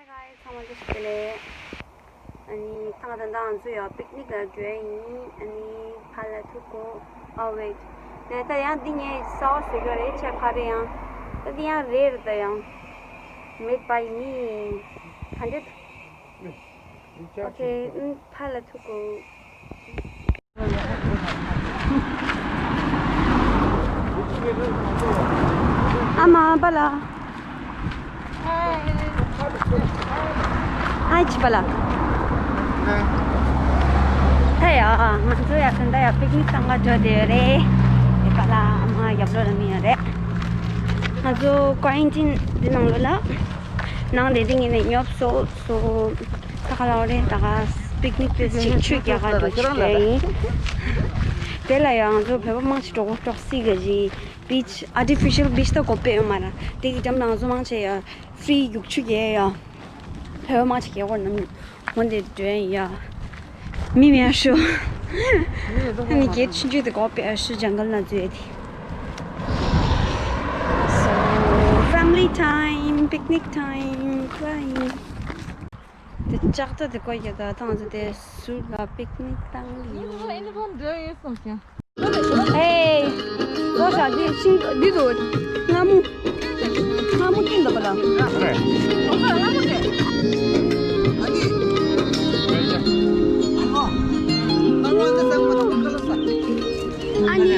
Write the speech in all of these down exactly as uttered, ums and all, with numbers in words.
Hi ཚང་མ་བདེ་སྐྱིད་ལེགས། ཨ་ནི་ད་ང་ད་ལྟ་ང་ཚོ་ཡང་པིག་ནིག་ལ་འགྲོ་ཡ་ཡིན། ཨ་ནི་ཕར་ལ་ཐུག་གོ་ཨ་ཝེ་ཊི། ད་ཡང་འདི་ངས་གསར་པ་བཟོ་གི་རེད། ཆེ་ཕ་རེད་ཡང་། ད་འདི་ཡང་རེད་རེད། ད་ཡང་མེད་པ་ཡིན། ག་འདྲ། ཨོ་ཁེ། ཨུམ། ཕར་ལ་ཐུག་གོ་ཨ་མ་པ་ལ། ཨ་ཅི་པ་ལ། ད་ཡ་ང་ཚོ་ཡ་ད་ལྟ་ཡ་པིག་ནིག་བཏང་ག་འགྲོ་བསྡད་ཡོད་རེད། དེ་པ་ལ་ཨ་མ་རྒྱབ་ལོགས་ལ་མི་ཡོད་རེད། ང་ཚོ་ཀོ་རན་ཊིན་འདི་ནང་ལོགས་ལ། ནང་དེ་འདི་ངེད་ནས་ཉོབ་སོ་སོ། ད་ག་ལ་བ་རེད། ད་ག་པིག་ནིག་དེ་ཅིག་ཆུ་རྒྱག་ག་འགྲོ་ཆུ་རྒྱག་ཡིན། དེ་ལ་ཡང་ང་ཚོ་བོད་པ་མང་ཆེ་འགྲོ་གོ་འགྲོ་སྲིད་ག་ཞིག་བིཆ། ཨར་ཊི་ཕི་ཤལ་བིཆ་ད་གོ་དཔེ་ཡོད་མ་ར། དེ་གི་འགྲམ་ལ་ང་ཚོ་མང་ཆེ་ཡ་ཕི་རི་རྒྱུག་ཆུ་རྒྱག་ཡ། བོད་པ་མང་ཆེ་རྒྱག་གོ་ནམ་འོན་ཏེ་འགྲོ་ཡ། མི་མེད་ཤོ། ཨ་ནི་གལ་ཆུང་ཆུང་དེ་གོ་དཔེ་ཤོ་ཇང་གལ་ན་འཛུལ་ཡ་དེ། So family time, picnic time, flying. དེ་ལྕགས་རྟ་དེ་ཀོ་ཡ་ད་ཐང་ཚོ་དེ་ཟུར་ལ་པིག་ནིག་བཏང་གི་ཡོད། ཨེ། ལོ་ཤ་འདི་ཤིང་འདི་དུ་སྔ་མོ། སྔ་མོ་ཀིན་འདི་པ་ལ། ཨ་ནི།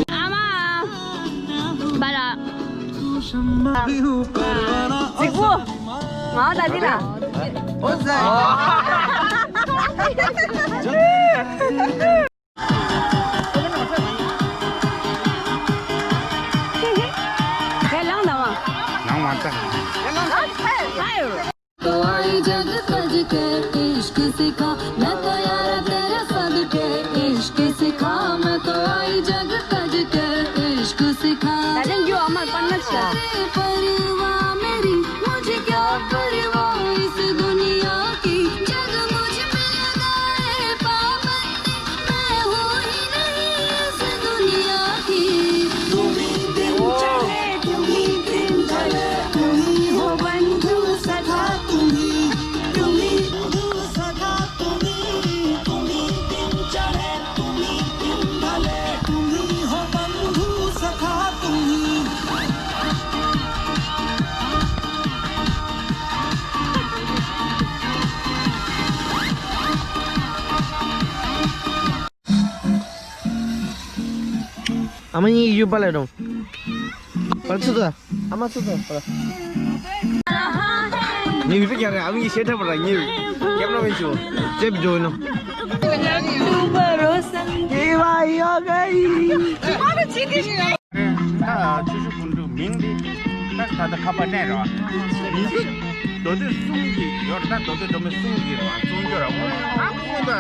ཨ་མ། བ་ལ། རྫིག་པོ། ང་ད་འདི་ལ། ཁས་བླངས་དང་བ། ལངས་མ་ད། ཨ་ཧེ། तो आई जग तज के इश्क सिखा, मैं तो यारा तेरे सदके इश्क सिखा, मैं तो आई जग तज के इश्क सिखा। राजन क्यों अमर पन्नत से? परवाह मेरी, मुझे क्या परवाह इस दुनिया की, जग मुझ पे लगाए पाबंदी। मैं हूँ ही नहीं इस दुनिया की। तुम ही दिन चढ़े, तुम ही दिन ढले, तुम ही हो बंधु सखा, तुम ही, तुम ही बंधु सखा, तुम ही, तुम ही दिन चढ़े, तुम ही दिन ढले, तुम ही हो बंधु सखा, तुम ही। ཨ་མ་གཉིས་ཀྱི་ཡུལ་པ་ལས་རུང་། པར་ཚུ་དང་། ཨ་མ་ཚུ་དང་། ངའི་ཡུལ་པ་རྒྱག་རེད། ཨ་མ་གཉིས་ཤེས་ཐབས་ར་ངའི་ཡུལ། རྒྱབ་ན་མི་ཆུ། ཅེབ་འགྲོ་ཡིན་ནོ། ད་ཆུ་ཤུ་ཀུན་འགྲོ་མིང་འདི། ད་ད་ད་ཁ་པར་ནས་ར། མིང་འདི། མདོ་སྟོད་གསུམ་གྱི་ཡོད་རེད། ད་མདོ་སྟོད་མདོ་སྨད་གསུམ་གྱི་ར། གསུམ་གྱི་ར། ཨ་ཁུ་ད།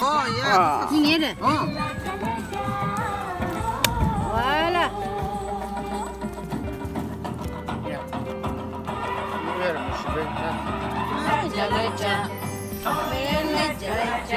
ཨོ་ཡ། ཨ། ངའི་རེད། ཨོ། ཝ་ལ། ཡ། ཡ།